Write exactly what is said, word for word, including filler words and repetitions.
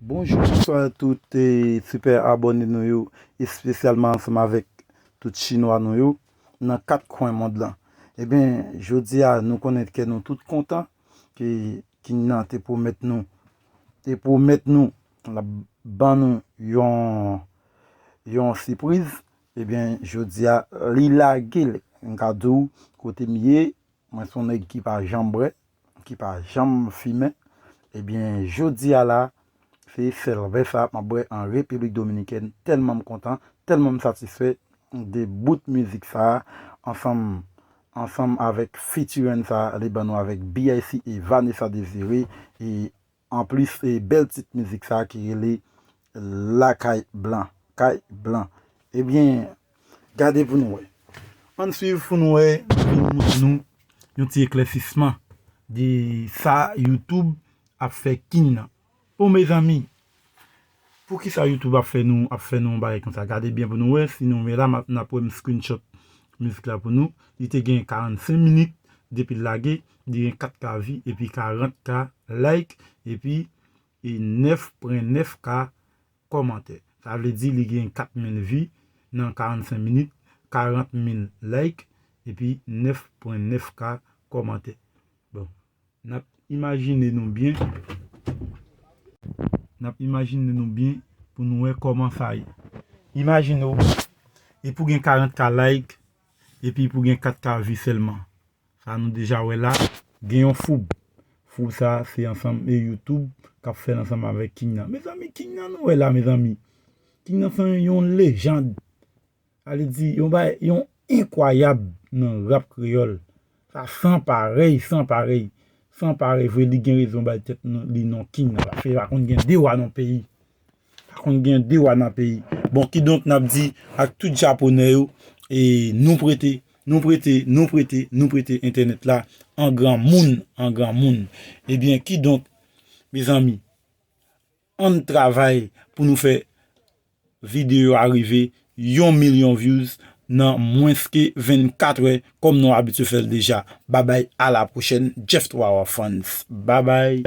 Bonjou, bonswa tout e sipè abòne nou yo, espesyalman ansanm avèk tout chinwa nou yo nan kat kwen mond lan. Ebyen, jodi a nou konnen kè nou tout kontan ke King nan te pwomèt nou, te pwomèt nou l ap ban nou yon, yon sipriz. Ebyen, jodi a li lage l, m ka di w kote m ye, mwen se yon nèg ki pa janm bwè, ki pa janm fimen. Ebyen, jodi a la, se sèl vè sa m ap bwè an Repiblik Dominikèn. Tèlman m kontan, tèlman m satisfè de bout mizik sa a, ansanm, ansanm avèk featuring sa a, li ban nou avèk B I C e Vanessa Désiré, e anplis, e bèl tit mizik sa a ki rele Lakay Blan, Kay Blan. Ebyen, gade pou nou wè. Ann swiv pou nou wè, pou nou montre nou yon ti eklèsisman de sa YouTube ap fè King nan. O mezanmi, poukisa YouTube ap fè nou, ap fè nou yon bagay konsa? Gade byen pou nou wè, si nou wè la, m ap, n ap wè m screenshot mizik la pou nou. Li te gen karannsenk minit depi l lage, li gen kat K vi epi karant K like, epi e nèf pwen nèf K kòmantè. Sa vle di li gen kat mil vi nan karannsenk minit, karant mil like, epi nèf pwen nèf K kòmantè. Bon, n ap imajine nou byen, n ap imajine nou byen pou nou wè kòman sa ye. Imajine w, e pou gen karant K like, epi pou gen kat K vi sèlman. Sa nou deja wè la, gen yon foub. Foub sa, se ansanm e YouTube k ap fè l ansanm avèk King nan. Mezanmi, King nan nou wè la, mezanmi. King nan se yon lejand. Sa vle di, yon bagay, yon enkwayab nan rap kreyòl. Sa san parèy, san parèy. San parèy, vre, li gen rezon bay tèt li non King nan. Paske pa konn gen de wa nan peyi. Pa konn gen de wa nan peyi. Bon, kidonk, n ap di ak tout Japonè yo, e nou prete, nou prete, nou prete, nou prete entènèt la an granmoun, an granmoun. Ebyen, kidonk, mezanmi, ann travay pou nou fè videyo a rive yon milyon views nan mwens ke vennkat è, kòm nou abitye fè l deja. Babay, a la pwochèn, Jeff Twawa Fans. Babay.